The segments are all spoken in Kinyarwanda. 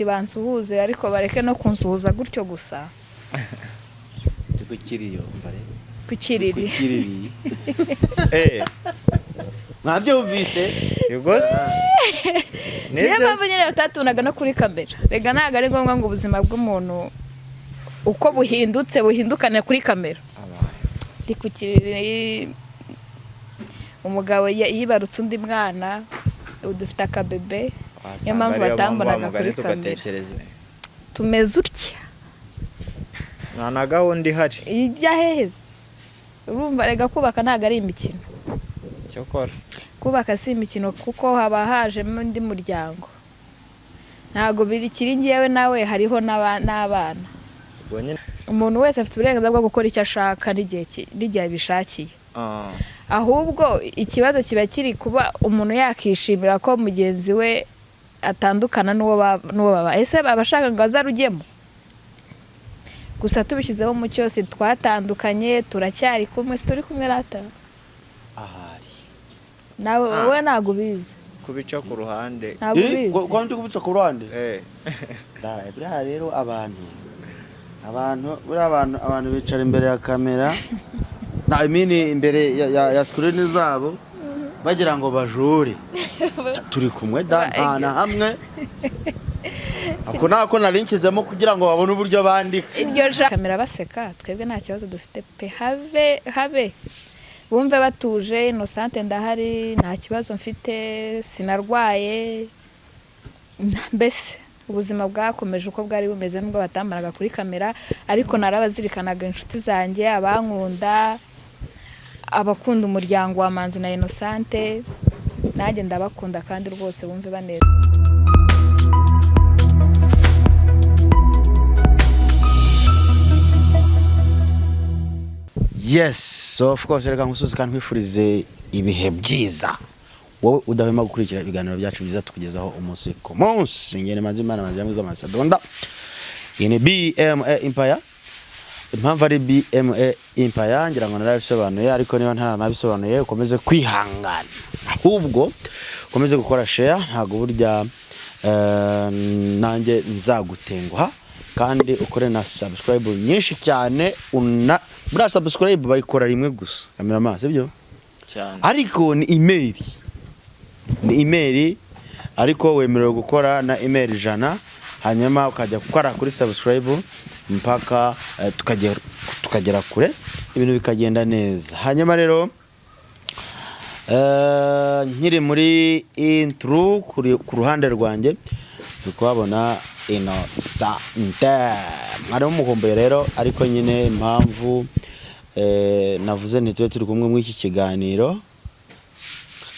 Bansuhuze, ariko bareke no kunsuhuza gutyo gusa. Ku kiriyo mbare. Ku kiriri. Ku kiriri. Mwabyumvise? Ubwo se Niyo nibyo. mpamvu nyine batatunaga no kuri kamera. Rega ntabwo ari ngombwa ngo ubuzima bw'umuntu uko buhindutse buhindukane kuri kamera. Ndi ku kiriri, umugabo yibarutse undi mwana, ubu dufite akabebe. Niyo mpamvu batambonaga kuri kamera. Tugatekereza. Tumeze utya. Nta na gahunda ihari. Ijya heheze? Urumva rega, kubaka ntabwo ari imikino. Cyokora. Kubaka si imikino, kuko haba hajemo undi muryango. Ntabwo bikiri ngewe nawe, hariho n'abana. Ubwo nyine. Umuntu wese afite uburenganzira bwo gukora icyo ashaka n'igihe abishakiye. Ahubwo ikibazo kiba kiri kuba umuntu yakishimira ko mugenzi we atandukana n'uwo baba. Ese baba ashaka ngo azarujyemo? Gusa tubishyizeho umucyo, si twatandukanye, turacyari kumwe. Si turi kumwe rata? Ahari. Nawe. Ah. Wowe ntabwo ubizi. Kubica ku ruhande. Ntabwo ubizi. Ko ndi kubica ku ruhande? Eh. Da, buriya rero abantu buriya abantu bicara imbere ya kamera na, I mean, imbere ya screen zabo bagira ngo bajure. Turi kumwe da, nta na hamwe. Ako nako narinkizemo kugira ngo babone uburyo bandika. Iryo kamera baseka, twebwe nta kibazo dufite pe. Habe habe, bumve batuje. Innocente ndahari, nta kibazo mfite, sinarwaye. Mbese ubuzima bwakomeje uko bwari bumeze nubwo batambaraga kuri kamera, ariko narabazirikanaga, inshuti zanjye, abankunda, abakunda umuryango wa Manzi na Innocente. Nanjye ndabakunda kandi rwose bumve baneza. Yes, so of course, reka nkusuze kandi nkwifurize ibihe byiza, wowe udahwema gukurikira ibiganiro byacu byiza tukugezaho umunsi ku munsi. Ngene Manzi Imana, Manzi Yamuza Masadonda. Iyi ni BMA Empire. Impamvu ari BMA Empire ngira ngo narabisobanuye, ariko niba ntanabisobanuye ukomeze kwihangana, ahubwo ukomeze gukora share. Ntabwo burya nanjye nzagutenguha, kandi ukore na subscribe nyinshi cyane. Una buriya subscribe bayikora rimwe gusa, cameraman, sibyo? Cyane. Ariko ni email, ni email, ariko wemerewe gukora na email 100, hanyuma ukajya gukora kuri subscribe mpaka tukagera kure, ibintu bikagenda neza. Hanyuma rero nkiri muri intro, ku ruhande rwanjye ndi kuhabona Innocente. Mwari mumukumbuye rero, ariko nyine impamvu navuze ntitube turi kumwe muri iki kiganiro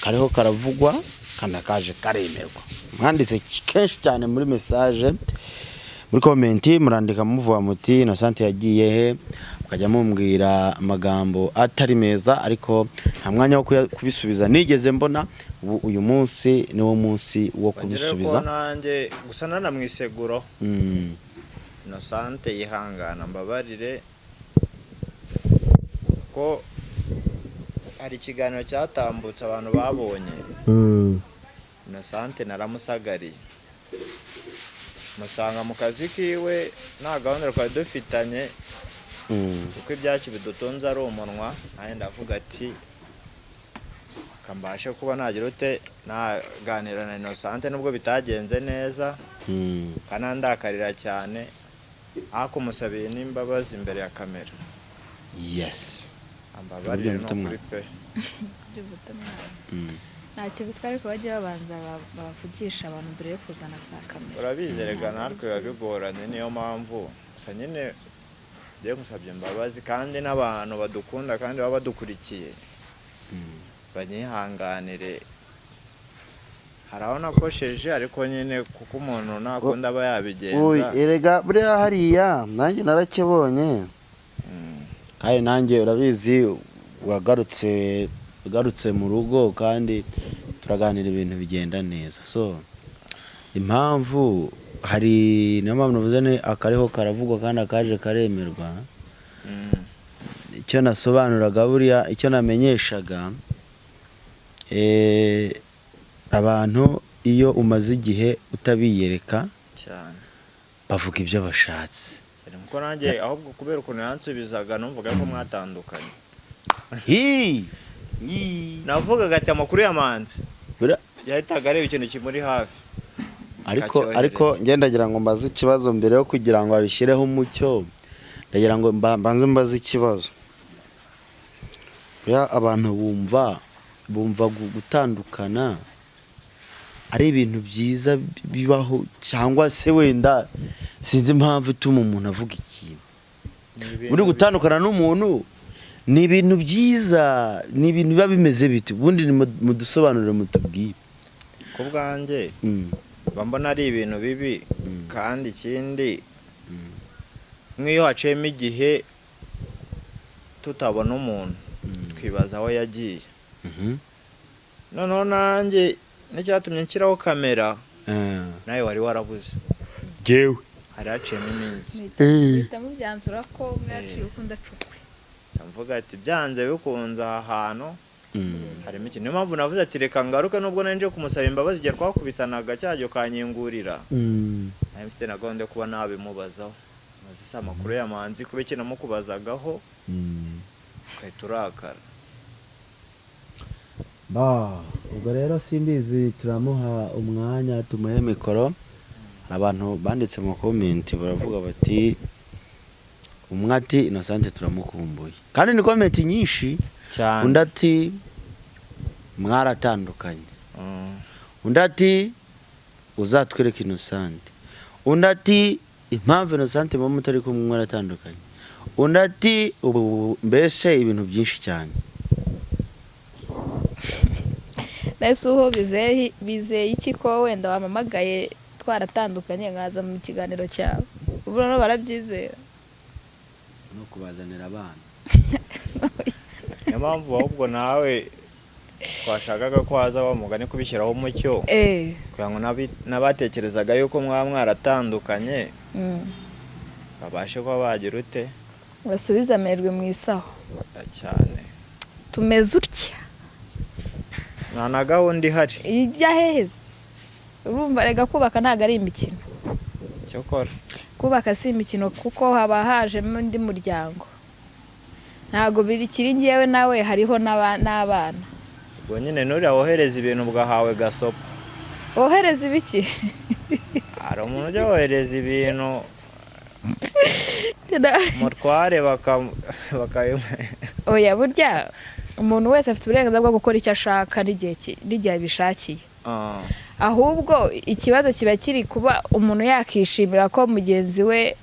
kariho karavugwa kandi kaje karemerwa, mwanditse kenshi cyane muri message, muri comment, murandika muvuga muti: "Innocente yagiye he?" Mukajya mumbwira amagambo atari meza, ariko nta mwanya wo kubisubiza nigeze mbona. Ubu uyu munsi niwo munsi wo Bagere ko kubisubiza. Nanjye gusa nanamwiseguro. Innocente yihangana, mbabarire ko hari ikiganiro cyatambutse abantu babonye. Innocente naramusagariye, musanga mu kazi kiwe, nta gahunda twari dufitanye, kuko ibyacu bidutunze ari umunwa. Nanjye ndavuga ati kambashe kuba nagira ute, naganira na Innocente, nubwo bitagenze neza, kanandakarira cyane, ariko musabiye n'imbabazi imbere ya kamera. Ambabarire. Uburyo Ni ukuri pe. Ntacyo bitwara, ariko bajye babanza bavugisha abantu mbere yo kuzana za kamera. Urabizi rega, natwe biba bigoranye, niyo mpamvu gusa nyine ngiye gusabye imbabazi, kandi n'abantu badukunda kandi baba badukurikiye banyihanganire. Hari aho nakosheje, ariko nyine kuko umuntu ntakunda aba yabigenza. Uy, erega buriya hariya nanjye narakebonye. Kandi nanjye urabizi, wagarutse mu rugo kandi turaganira, ibintu bigenda neza. So impamvu hari, niyo mpamvu navuze ni akariho karavugwa kandi akaje karemerwa. Icyo nasobanuraga buriya, icyo namenyeshaga abantu, iyo umaze igihe utabiyereka. Cyane. Bavuga ibyo bashatse. Cyane, kuko nanjye ahubwo kubera ukuntu yansubizaga numvaga ko mwatandukanye. Hi! Hi! Navugaga ati amakuru ya Manzi, yahitaga areba ikintu kimuri hafi ariko akacyohereza. Ariko njye ndagira ngo mbaze ikibazo mbere yo kugira ngo babishyireho umucyo. Ndagira ngo mbanze mbaze ikibazo. Buriya abantu bumva gutandukana ari ibintu byiza bibaho, cyangwa se wenda sinzi impamvu ituma umuntu avuga ikintu. Ni ibintu Muri gutandukana n'umuntu ni ibintu byiza, ni ibintu biba bimeze bite ubundi? Mudusobanurire, mutubwire. Ku bwanjye mba mbona ari ibintu bibi. Kandi ikindi, nk'iyo haciyemo igihe tutabona umuntu, twibaza aho yagiye. Noneho nanjye n'icyatumye nshyiraho kamera, nawe wari warabuze. Jewe? Hari haciyemo iminsi. Muhita mubyanzura ko umwe yaciye ukundi acukwe. Mvuga ati byanze bikunze aha hantu harimo ikintu. Niyo mpamvu navuze ati reka ngaruke, nubwo nari nje kumusaba imbabazi igihe twakubitanaga cyajya ukanyingurira. Nari mfite na gahunda yo kuba nabimubazaho. Maze si amakuru ya Manzi, kuba ikintu namukubazagaho ugahita urakara. Ba, ubwo rero simbizi, turamuha umwanya, tumuhe mikoro. Hari abantu banditse mu comment baravuga bati, umwe ati Innocente turamukumbuye, kandi ni comment nyinshi. Cyane. Undi ati mwaratandukanye. Undi ati uzatwereke Innocente. Undi ati impamvu Innocente muba mutari kumwe mwaratandukanye. Undi ati ubu mbese ibintu byinshi cyane. Nese uho bizeye iki ko wenda wampamagaye twaratandukanye nkaza mu kiganiro cyawe? Ubu noneho barabyizera. No kubazanira abana. Niyo mpamvu ahubwo nawe twashakaga ko haza wa mugani kubishyiraho umucyo, kugira ngo n'abatekerezaga yuko mwaba mwaratandukanye babashe kuba bagira ute? Basubize amerwe mu isaho. Cyane. Tumeze utya. Nta na gahunda ihari. Ijya heheze? Urumva rega, kubaka ntabwo ari imikino. Cyokora. Kubaka si imikino, kuko haba hajemo undi muryango, ntabwo bikiri ngewe nawe, hariho n'abana. Ubwo nyine nuriya wohereza ibintu bwahawe gasopo. Wohereza ibiki? Hari umuntu ujya wohereza ibintu mutware bakabimuha. Oya, burya umuntu wese afite uburenganzira bwo gukora icyo ashaka n'igihe abishakiye. Ahubwo ikibazo kiba kiri kuba umuntu yakishimira ko mugenzi we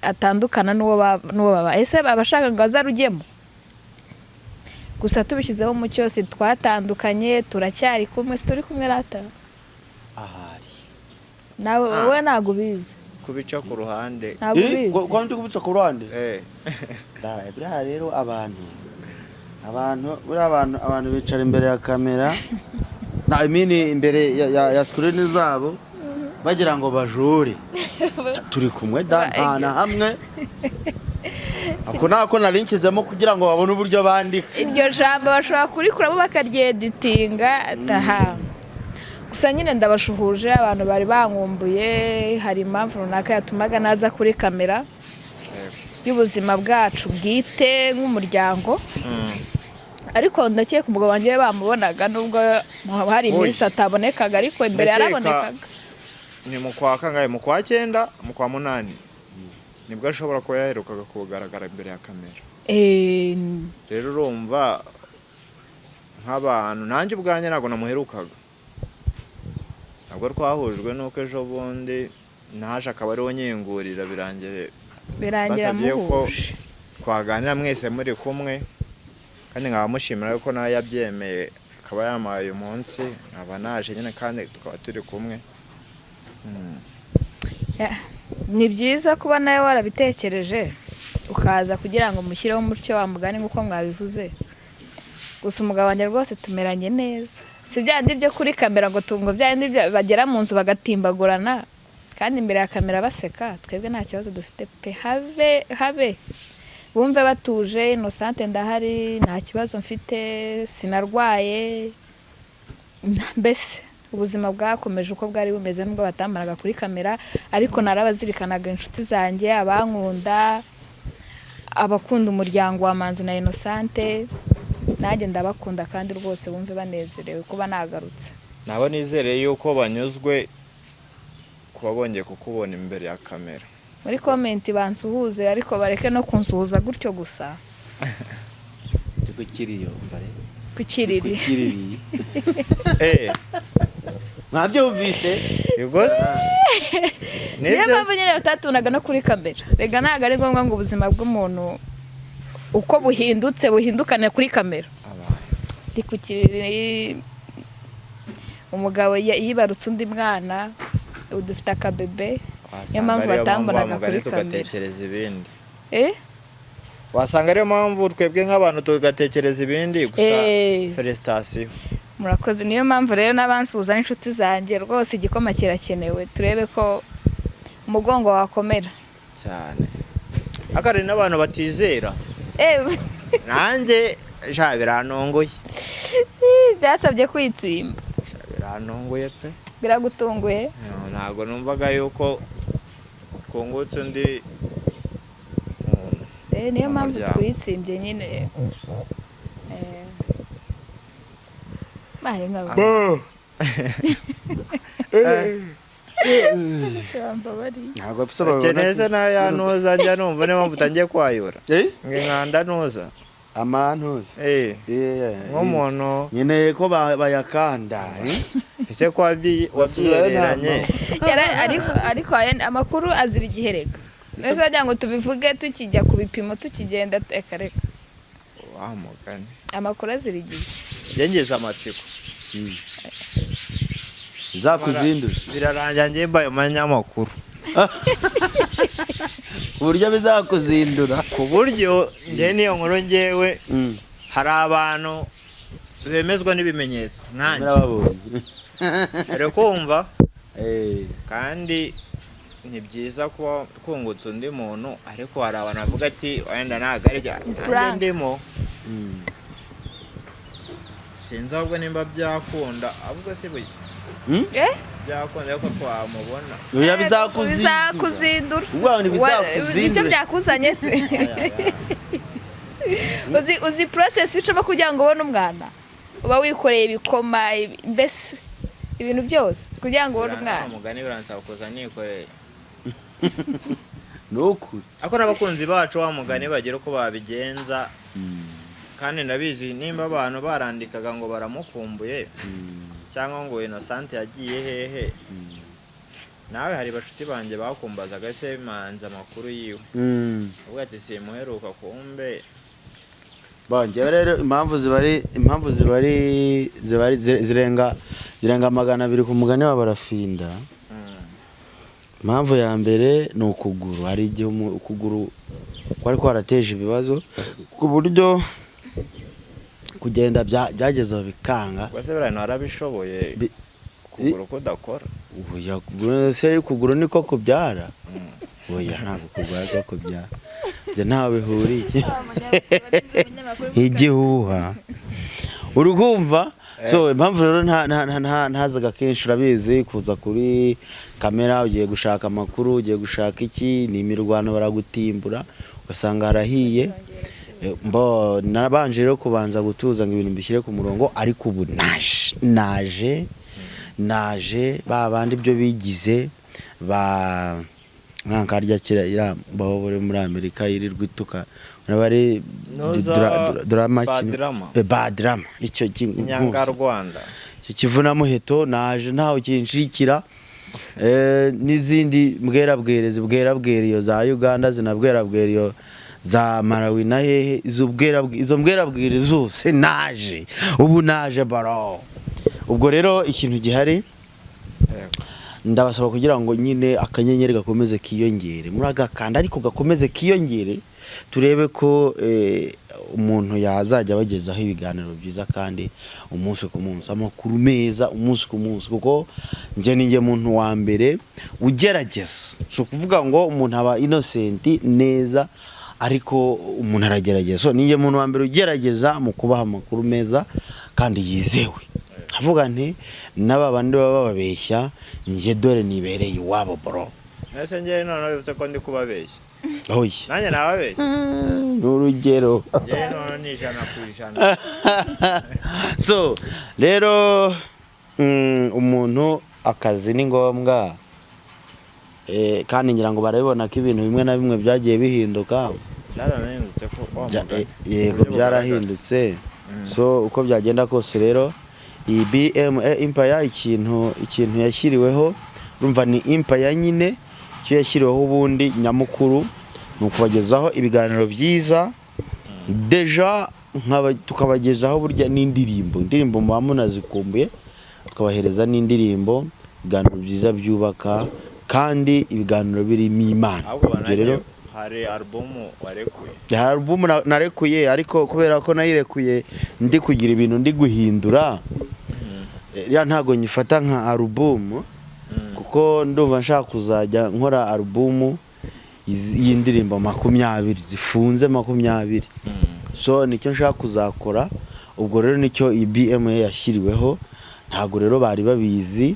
atandukana n'uwo baba. Ese baba ashaka ngo azarujyemo? Gusa tubishyizeho umucyo, si twatandukanye, turacyari kumwe. Si turi kumwe rata? Ahari. Nawe. Ah. Wowe ntabwo ubizi. Kubica ku ruhande. Ntabwo ubizi. Ko ndi kubica ku ruhande? Eh. Buriya rero abantu buriya abantu bicara imbere ya kamera na, I mean, imbere ya screen zabo bagira ngo bajure. Turi kumwe da, nta na hamwe. Ako nako narinkizemo kugira ngo babone uburyo bandika. Iryo jambo bashobora kurikuramo bakaryeditinga ataha. Gusa nyine ndabashuhuje abantu bari bankumbuye. Hari impamvu runaka yatumaga naza kuri kamera y'ubuzima bwacu bwite nk'umuryango. Ariko ndakeka umugabo wanjye we bamubonaga, nubwo hari iminsi atabonekaga, ariko imbere Ndakeka yarabonekaga. Ni mu kwa kangahe? Mu kwa cyenda, mu kwa munani nibwo ashobora kuba yaherukaga kugaragara imbere ya kamera. Rero urumva nk'abantu, nanjye ubwanjye ntabwo namuherukaga. Ntabwo twahujwe n'uko ejo bundi naje akaba ariwo nyingurira, birangiye birangira basabye ko muhuje. Twaganira mwese muri kumwe, kandi nkaba mushimira yuko nawe yabyemeye akaba yampaye uyu munsi nkaba naje nyine, kandi tukaba turi kumwe. Ni byiza kuba nawe warabitekereje ukaza kugira ngo mushyireho umucyo wa mugani nk'uko mwabivuze. Gusa umugabo wanjye rwose tumeranye neza, si bya bindi byo kuri kamera ngo tungo bya bindi bagera mu nzu bagatimbagurana kandi imbere ya kamera baseka. Twebwe nta kibazo dufite pe, habe habe. Bumve batuje, Innocente ndahari, nta kibazo mfite, sinarwaye mbese. Ubuzima bwakomeje uko bwari bumeze nubwo batamaraga kuri kamera, ariko narabazirikanaga, inshuti zanjye, abankunda, abakunda umuryango wa Manzi na Innocente, nanjye ndabakunda kandi rwose bumve banezerewe kuba nagarutse. Nabo nizereye yuko banyuzwe kuba bongeye kukubona imbere ya kamera. Muri comment bansuhuze, ariko bareke no kunsuhuza gutyo gusa. Kukiriyo mbare. Ku kiriri. Kukiriri. Eh, mwabyumvise? Ubwo se Niyo nibyo mpamvu nyine batatunaga no kuri kamera. Rega ntabwo ari ngombwa ngo ubuzima bw'umuntu uko buhindutse buhindukane kuri kamera. Ndi ku kiriri, umugabo yibarutse undi mwana, ubu dufite akabebe. Niyo mpamvu batambonaga kuri kamera. Tugatekereza ibindi. Eh? Wasanga ariyo mpamvu twebwe nk'abantu tugatekereza ibindi gusa. Félicitations. Murakoze. Niyo mpamvu rero n'abansuhuza n'inshuti zanjye, rwose igikoma kirakenewe, turebe ko umugongo wakomera. Cyane, ariko hari n'abantu batizera. Eh, Nanjye sha birantunguye. Byasabye kwitsimba. Sha birantunguye pe. Biragutunguye? No, ntabwo numvaga yuko twungutse undi muntu Eh, niyo mu mpamvu muryango. twitsimbye nyine. Eh, bahe nkaba bambabariye. Ntabwo Ukeneye se nayo yantuza, njya numva niyo mpamvu utangiye kwayura. Eh? Ngo inkanda ntuza. Amantuza. Eh, Eh, nk'umuntu nkeneye ko bayakanda, eh? Ese ko wabyihereranye? Ariko aya amakuru azira igihe rega. Mbese wagira ngo tubivuge tukijya ku bipimo, tukigenda, reka reka. Wa mugani. Amakuru azira igihe. Yengeze amatsiko. Bizakuzindura. Birarangira njye mbaye umunyamakuru. Ku buryo bizakuzindura. Ku buryo njye niyo nkuru ngewe hari abantu bemezwa n'ibimenyetso nkanjye. Murababonye. Uri kumva? Eh. Kandi ni byiza kuba twungutse undi muntu, ariko hari abantu bavuga ati wenda ntabwo ari byo nanjye Prank. ndimo. Sinzi ahubwo nimba byakunda, ahubwo si Eh? byakunda yuko twamubona. Oya, bizakuzindura. Bizakuzindura. Ubwo ni Nibyo bizakuzindura. byakuzanye se? Uzi process bicamo kugira ngo ubone umwana? Uba wikoreye ibikoma, mbese ibintu byose kugira ngo ubone umwana. Umugani biransaba kuza nikoreye. Ni ukuri. Ariko n'abakunzi bacu, wa mugani, bagira uko babigenza. Kandi ndabizi nimba abantu barandikaga ngo baramukumbuye cyangwa ngo Innocente yagiye hehe, nawe hari bashuti banjye bakumbazaga se Manzi amakuru yiwe, uvuga ati simuheruka, kumbe. Bon, njyewe rero impamvu ziba ari zirenga 200 ku mugani wa Barafinda. Impamvu ya mbere ni ukuguru. Hari igihe ukuguru kwari kwarateje ibibazo ku buryo kugenda byageze aho bikanga. Ubwo se biriya warabishoboye ukuguru kudakora? Oya, se ukuguru niko kubyara? Oya, ntabwo ukuguru ariko kubyara, ibyo ntaho bihuriye nk'igihuha, uri kumva? So impamvu rero ntazaga kenshi, urabizi, kuza kuri kamera ugiye gushaka amakuru, ugiye gushaka iki, ni imirwano, baragutimbura ugasanga harahiye. Mbo nabanje rero kubanza gutuza ngo ibintu mbishyire ku murongo, ariko ubu naje ba bandi ibyo bigize ba nkankarya kera ira baho buri muri Amerika yirirwa ituka bari Noza drama. Badrama. Badrama icyo Inyangarwanda. Icyo kivunamuheto naje ntawe kinshikira. N'izindi mbwerabwerezi bwerabwera iyo za Uganda, zinabwerabwera iyo za Malawi na hehe, izo mbwerabwere zose naje, ubu naje baro. Ubwo rero ikintu gihari, ndabasaba kugira ngo nyine akanyenyeri gakomeze kiyongere muri agakanda, ariko gakomeze kiyongere, turebe ko umuntu yazajya abagezaho ibiganiro byiza kandi umunsi ku munsi, amakuru meza umunsi ku munsi, kuko njye ni njye muntu wa mbere ugerageza. Si ukuvuga ngo umuntu aba innocent neza, ariko umuntu aragerageza. So ni njye muntu wa mbere ugerageza mu kubaha amakuru meza kandi yizewe. Nkavuga nti n'aba bandi baba bababeshya, njye dore nibereye iwabo, bro. Ese njyewe noneho bivuze ko ndi kubabeshya? Oya. Nanjye nababeshya? Ni urugero. Njyewe noneho ni 100%. So rero umuntu akazi ni ngombwa. Kandi ngira ngo barabibona ko ibintu bimwe na bimwe byagiye bihinduka. Byaranahindutse ko wa mugani. Yego. Mu buryo. Byarahindutse. So uko byagenda kose rero, iyi BMA Empire, ikintu yashyiriweho, urumva ni empire nyine, icyo yashyiriweho ubundi nyamukuru ni ukubagezaho ibiganiro byiza. Déjà tukabagezaho burya n'indirimbo, indirimbo muba munazikumbuye, tukabahereza n'indirimbo, ibiganiro byiza byubaka kandi ibiganiro birimo Imana. Ahubwo Ibyo rero banagiye, hari alubumu warekuye. Hari album narekuye, ariko kubera ko nayirekuye ndi kugira ibintu ndi guhindura, ya ntago nyifata nka album, kuko ndumva nshaka kuzajya nkora album y'indirimbo 20 zifunze, 20. So nicyo nshaka kuzakora. Ubwo rero nicyo iyi BMA yashyiriweho. Ntabwo rero bari babizi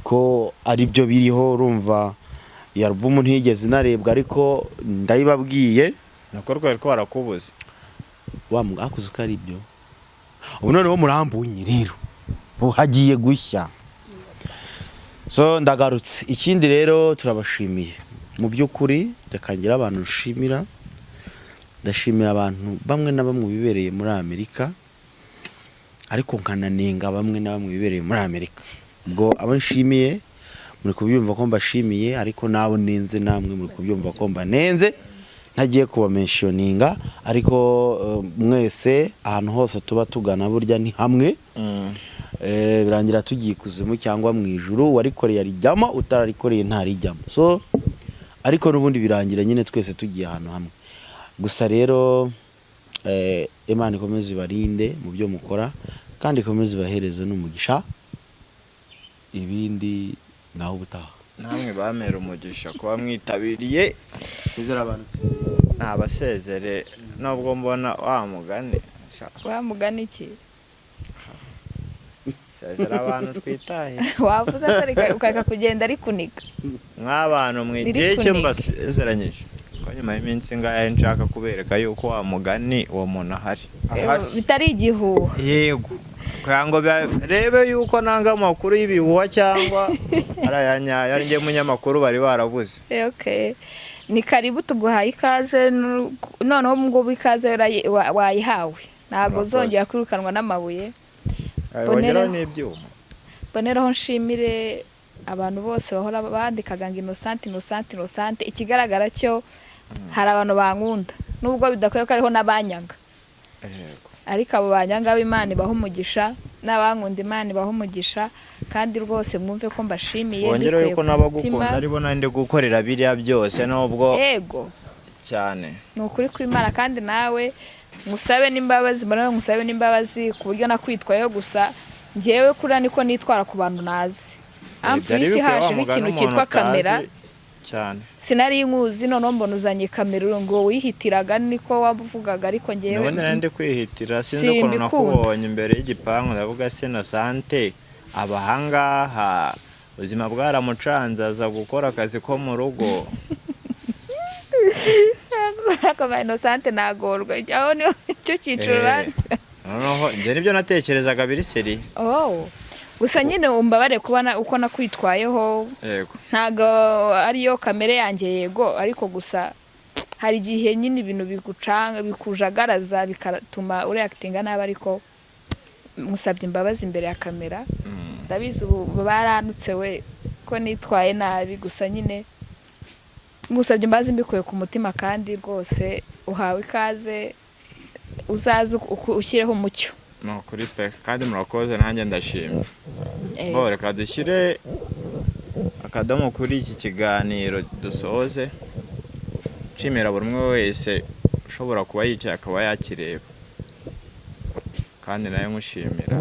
ko ari byo biriho. Urumva iyi album ntiyigeze inarebwa, ariko ndayibabwiye. Nuko rwari twarakubuze. Wa mwakoze ko ari byo. Ubu noneho murambunye rero, ubu hagiye gushya. So ndagarutse. Ikindi rero, turabashimiye mu by'ukuri. Reka ngira abantu nshimira. Ndashimira abantu bamwe na bamwe bibereye muri Amerika, ariko nkananenga bamwe na bamwe bibereye muri Amerika. Ubwo abo nshimiye muri kubyumva ko mbashimiye, ariko nawe nenze, namwe muri kubyumva ko mbanenze. Ntagiye kubamentioninga, ariko mwese ahantu hose tuba tugana burya ni hamwe. Birangira tugiye ikuzimu cyangwa mu ijuru. Uwarikoreye arijyamo, utararikoreye ntarijyamo. So ariko n'ubundi birangira nyine twese tugiye ahantu hamwe. Gusa rero Imana ikomeze ibarinde mu byo mukora, kandi ikomeze ibahereze n'umugisha. Ibindi naho ubutaha. Namwe bamera umugisha kuba mwitabiriye. Sezera abantu. Ntabasezere nubwo mbona wa mugani Wa mugani iki? Sezera abantu twitahe. Wavuze se ukareka kugenda ari kuniga. Nk'abantu mwigiye icyo Riri kuniga. Mbasezeranyije ko nyuma y'iminsi ngahe nshaka kubereka yuko wa mugani uwo muntu ahari. Bitari igihuha. Yego, kugira ngo barebe yuko nanga amakuru y'ibihuha cyangwa ari aya nyayo, ari njye munyamakuru bari barabuze. Okay. Ni karibu, tuguhaye ikaze. Noneho ngubu ikaze wayihawe, ntabwo Murakoze. uzongera kwirukanwa n'amabuye. Bongeraho n'ibyuma. Mboneraho nshimire abantu bose bahora bandikaga ngo Innocent, Innocent, Innocent. Ikigaragara cyo hari abantu bankunda, nubwo bidakwiye ko hariho n'abanyanga. Ariko abo banyanga b'Imana ibaha umugisha, n'abankunda Imana ibaha umugisha. Kandi rwose mwumve ko mbashimiye Wongeraho mbikuye yuko ku n'abagukunda mutima. aribo nandi gukorera biriya byose nubwo Yego. cyane. Ni ukuri kw'Imana. Kandi nawe ngusabe n'imbabazi, mbona ngusabe n'imbabazi ku buryo nakwitwayeho. Gusa njyewe kuriya niko nitwara ku bantu nazi. Byari Ampulisi bikwiye wa hajeho mugani ikintu umuntu cyitwa utazi kamera. cyane. Sinari nkuzi, noneho mbona uzanye kamera ngo wihitiraga, niko wavugaga, ariko njyewe Nubundi nari ndi kwihitira, sinzi ukuntu Simbikunda. nakubonye imbere y'igipangu, ndavuga se Innocente aba ahangaha, ubuzima bwaramucanze aza gukora akazi ko mu rugo. Ariko ba Innocente nagorwa, aho niho icyo cyiciro. Noneho njye nibyo natekerezaga biri seri. Oh. Gusa nyine umbabare kuba uko nakwitwayeho. Yego. Ntabwo ariyo kamere yanjye, yego, ariko gusa hari igihe nyine ibintu bigucanga, bikujagaraza, bigatuma ureactinga nabi. Ariko musabye imbabazi imbere ya kamera. Ndabizi ubu baranutse we ko nitwaye nabi. Gusa nyine musabye imbabazi mbikuye ku mutima, kandi rwose uhawe ikaze, uzaze ushyireho umucyo. Ni ukuri pe, kandi murakoze, nanjye ndashimye. Bo reka dushyire akadomo kuri iki kiganiro dusoze, nshimira buri umwe wese ushobora kuba yicaye akaba yakireba, kandi nawe nkushimira.